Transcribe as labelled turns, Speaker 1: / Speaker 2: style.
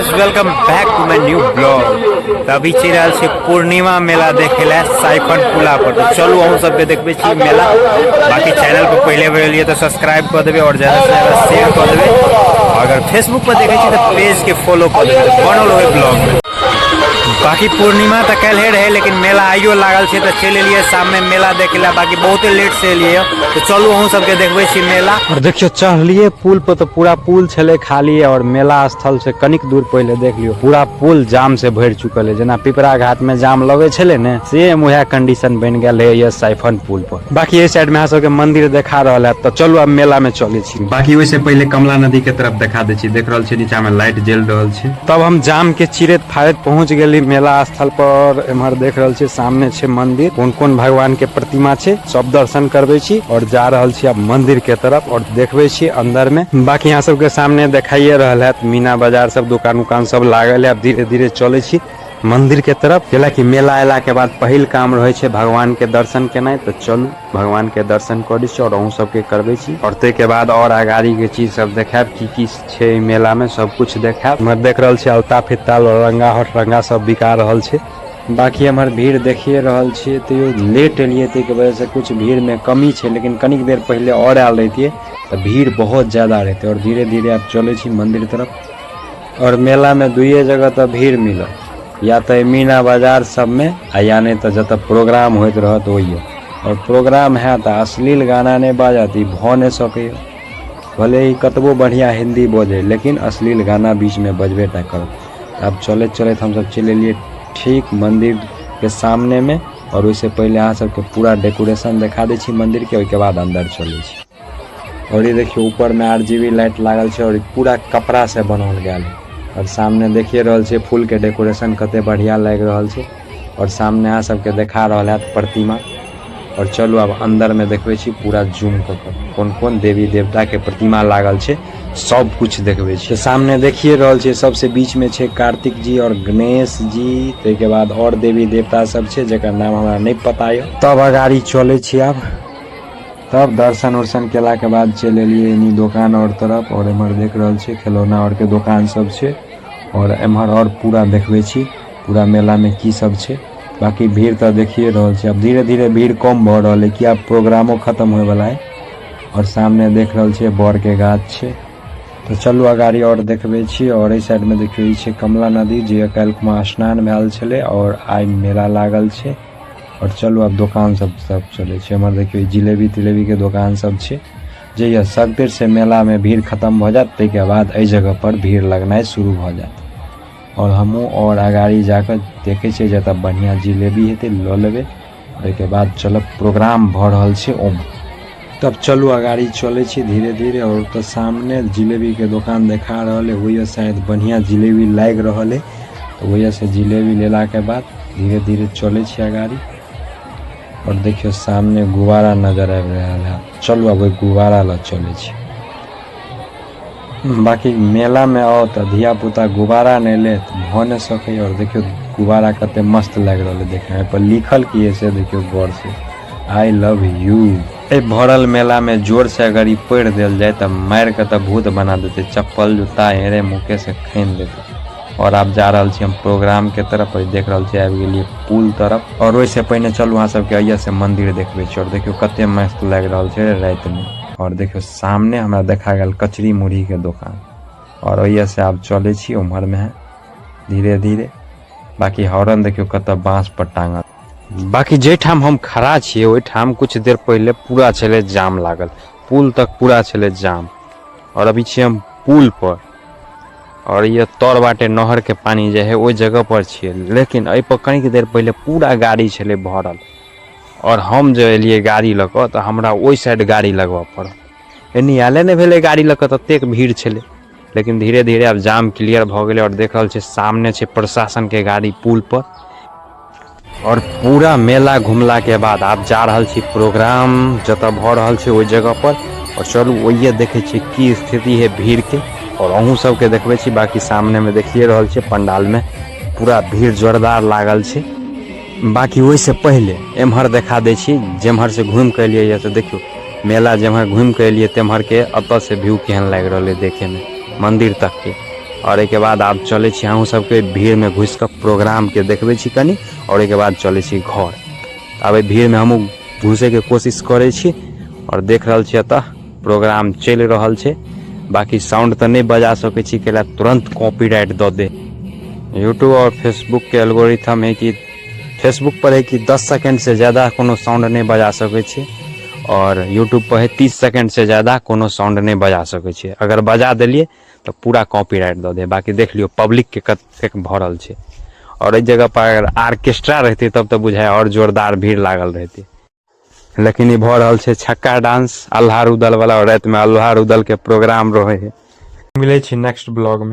Speaker 1: Guys, welcome back to my new blog. तऽ अभी चलि रहल छी पूर्णिमा मेला देखे लए साइफन पुला पर। तऽ चलू, अहूँ सबके देखबै छी मेला। बाकी चैनल पर पहिले बेर एलियै तऽ सब्सक्राइब कऽ देबै आओर ज्यादा से ज्यादा शेयर कऽ देबै। अगर फेसबुक पर देखै छी तऽ पेज के फॉलो कऽ देबै। तऽ बनल रहबै ब्लॉग में। बाकी पूर्णिमा तऽ काल्हे रहै, लेकिन मेला आइयो लागल छै, तऽ चलि एलियै शाममे मेला देखे लए। बाकी बहुते लेट से एलियै। तऽ चलू, अहूँ सबके देखबै छी मेला। और देखियौ, चढ़लियै पुल पर तऽ पूरा पुल छलै खाली और मेला स्थल से कनिक दूर पहिले देख लियौ, पूरा पुल जाम से भरि चुकल है। जेना पिपरा घाट में जाम लगै छलै ने, सेम वएह कंडीशन बनि गेल है ये साइफन पुल पर। बाकी एहि साइड में अहाँ सबके मंदिर देखा रहल है। तऽ चलू, आब मेला में चलै छी। बाकी ओहिसे पहिले कमला नदी के तरफ देखा दै छी। देख रहल छी, नीचा में लाइट जलि रहल छै। तब हम जाम के चिरैत फाड़ैत पहुंच गेली मेला स्थल पर। एम्हर देख रहल छी, सामने छै मंदिर। कोन कोन भगवान के प्रतिमा छै, सब दर्शन करबै छी और जा रहल छी अब मंदिर के तरफ और देखबै छी अंदर में। बाकी यहाँ सबके सामने देखाइए रहल है, मीना बाजार सब, दुकान उकान सब लागल है। अब धीरे धीरे चलै छी मंदिर के तरफ, कैलाकि मेला अयला के बाद पहिल काम रहै छै भगवान के दर्शन केनाइ। तऽ चलू, भगवान के दर्शन करै छी और अहूँ सबके करबै छी और ताहिके बाद और अगाड़ी के चीज सब देखायब, की की छै मेला में, सब कुछ देखायब। एम्हर देख रहल छी, अलता फित्ता, रंगा हटरंगा सब बिका रहल छै। बाकी एम्हर भीड़ देखिए रहल छियै। तैयो लेट एलियै, ताहिके वजहसँ कुछ भीड़मे कमी छै, लेकिन कनिक देर पहिले आओर आयल रहितियै तऽ भीड़ बहुत ज्यादा रहितै। आओर धीरे धीरे आब चलै छी मन्दिर तरफ। आओर मेलामे दुइए जगह तऽ भीड़ मिलत, या तऽ मीना बाजार सबमे आ या नहि तऽ जतऽ प्रोग्राम होइत रहत ओहिए। आओर प्रोग्राम हैत आ अश्लील गाना नहि बाजत, ई भऽ नहि सकैए। भले ही कतबो बढ़िआँ हिन्दी बजै, लेकिन अश्लील गाना बीचमे बजबे टा करत। आब चलैत चलैत हमसब चलि एलियै ठीक मन्दिरके सामनेमे आओर ओहिसँ पहिले अहाँ सबके पूरा डेकोरेशन देखा दै छी मन्दिरके, ओहिके बाद अन्दर चलै छी। आओर ई देखियौ, ऊपरमे RGB light लागल छै आओर ई पूरा कपड़ासँ बनाओल गेल है। आओर सामने देखिए रहल छियै, फूलके डेकोरेशन कते बढ़िआँ लागि रहल छै। आओर सामने अहाँ सबके देखा रहल हैत प्रतिमा। आओर चलू, आब अन्दरमे देखबै छी पूरा जूम कऽ कऽ, कोन कोन देवी देवताके प्रतिमा लागल छै, सब कुछ देखबै छी। सामने देखिए रहल छियै, सबसे बीचमे छै कार्तिक जी आओर गणेश जी। ताहिके बाद आओर देवी देवता सब छै, जकर नाम हमरा नहि पता यऽ। तब अगाड़ी चलै छी आब। तब दर्शन उर्शन केलाके बाद चलि एलियै एनी दोकान आओर तरफ। आओर एम्हर देख रहल छियै, खेलौना आओरके दोकान सब छै। आओर एम्हर आओर पूरा देखबै छी, पूरा मेलामे की सब छै। बाकी भीड़ तऽ देखिए रहल छी। आब धीरे धीरे भीड़ कम भऽ रहल है कि आब प्रोग्रामो खत्म होयवला है। आओर सामने देख रहल छियै, बड़के गाछ छै। तऽ चलू, अगाड़ी आओर देखबै छी। आओर एहि साइडमे देखियौ, ई छै कमला नदी, जे काल्हि खुमा स्नान भेल छलै आओर आइ मेला लागल छै। आओर चलू, आब दोकान सब सब चलै छै। एम्हर देखियौ, ई जिलेबी तिलेबीके दोकान सब छै। जहिया सगतरि से मेलामे भीड़ खत्म भऽ जायत, ताहिके बाद एहि जगह पर भीड़ लगनाइ शुरू भऽ जायत। आओर हमहूँ आओर अगाड़ी जाकऽ देखै छियै, जतऽ बढ़िआँ जिलेबी हेतै, लऽ लेबै। ओहिके बाद चलब, प्रोग्राम भऽ रहल छै ओम्हर। तब चलू, अगाड़ी चलै छी धीरे धीरे। आओर ओतऽ सामने जिलेबीके दोकान देखा रहल है। ओहिए शायद बढ़िआँ जिलेबी लागि रहल है, तऽ ओहिसँ जिलेबी लेलाके बाद धीरे धीरे चलै छी अगाड़ी। आओर देखियौ, सामने गुब्बारा नजर आबि रहल है। चलू, आब ओहि गुब्बारा लग चलै छी। बाकी मेलामे आउ तऽ धियापुता गुब्बारा नहि लेत, भऽ नहि सकैए। आओर देखियौ, गुब्बारा कते मस्त लागि रहल है देखैमे। एहिपर लिखल की है, से देखियौ गौरसँ, I love you. एहि भरल मेलामे जोरसँ अगर ई पढ़ि देल जाय तऽ मारि कऽ तऽ भूत बना देतै, चप्पल जूता हेरे मुके से खनि देतै। आओर आब जा रहल छी हम प्रोग्राम के तरफ। देख रहल छी, आबि गेलियै पुल तरफ। आओर ओहिसँ पहिने चलू, अहाँ सबके अइया से मंदिर देखबै छी। आओर देखियौ, कते मस्त लागि रहल छै रातिमे। आओर देखियौ, सामने हमरा देखा गेल कचरी मुरही के दोकान। आओर ओहिया से आब चलै छी उम्हर मे धीरे धीरे। बाकी हॉर्न देखियौ, कतऽ बाँस पर टांगल। बाकी जाहिठाम हम खड़ा छियै, ओहिठाम कुछ देर पहिले पूरा छलै जाम लागल, पुल तक पूरा छलै जाम। आओर अभी छियै हम पुल पर और ये तर बाटे नहर के पानी जे है, ओहि जगह पर छियै। लेकिन एहि पर कनिक देर पहिले पूरा गाड़ी छलै भरल। आओर हम जे एलियै गाड़ी लऽ कऽ, तऽ हमरा ओहि साइड गाड़ी लगबऽ पड़ल। एनी आयले नहि भेलै गाड़ी लऽ कऽ, ततेक भीड़ छलै। लेकिन धीरे धीरे आब जाम क्लियर भऽ गेलै। आओर देख रहल छियै, सामने छै प्रशासन के गाड़ी पुल पर। और पूरा मेला घुमला के बाद आब जा रहल छी प्रोग्राम जतऽ भऽ रहल छै, ओहि जगह पर। और चलू, ओहिए देखै छियै की स्थिति है भीड़ के और अहूँ सबके देखबै छी। बाकी सामने मे देखिए रहल छियै, पंडाल मे पूरा भीड़ जोरदार लागल छै। बाकी ओहिसँ पहिले एम्हर देखा दै छी, जेम्हर से घुमि कऽ एलियै यऽ। तऽ देखियौ, मेला जेम्हर घुमि कऽ एलियै, तेम्हर के एतऽ से व्यू केहन लागि रहल है देखैमे मंदिर तक के। आओर एहिके बाद आब चलै छी अहूँ सबके भीड़मे घुसि कऽ प्रोग्रामके देखबै छी कनि आओर एहिके बाद चलै छी घर। आब एहि भीड़मे हमहूँ घुसैके कोशिश करै छी आओर देख रहल छी एतऽ प्रोग्राम चलि रहल छै। बाकी साउंड तऽ नहि बजा सकै छी कैला तुरन्त कॉपीराइट दऽ दे। यूट्यूब आओर फेसबुकके एल्गोरिथम है कि फेसबुक पर है कि 10 सेकेंड से ज़्यादा कोनो साउंड नहि बजा सकै छी आओर यूट्यूब पर है 30 सेकेंड से ज़्यादा कोनो साउंड नहि बजा सकै छी। अगर बजा देलियै तऽ पूरा कॉपीराइट दऽ दे। बाकी देख लियौ पब्लिकके कतेक भरल छै। आओर एहि जगह पर अगर आर्केस्ट्रा रहितै तब तऽ बुझाइ आओर जोरदार भीड़ लागल रहितै। लेकिन ई भऽ रहल छै छक्का डांस अल्हा रुदल वाला, और रातिमे अल्हा रुदल के प्रोग्राम रहै है। मिलै छी नेक्स्ट ब्लॉग में।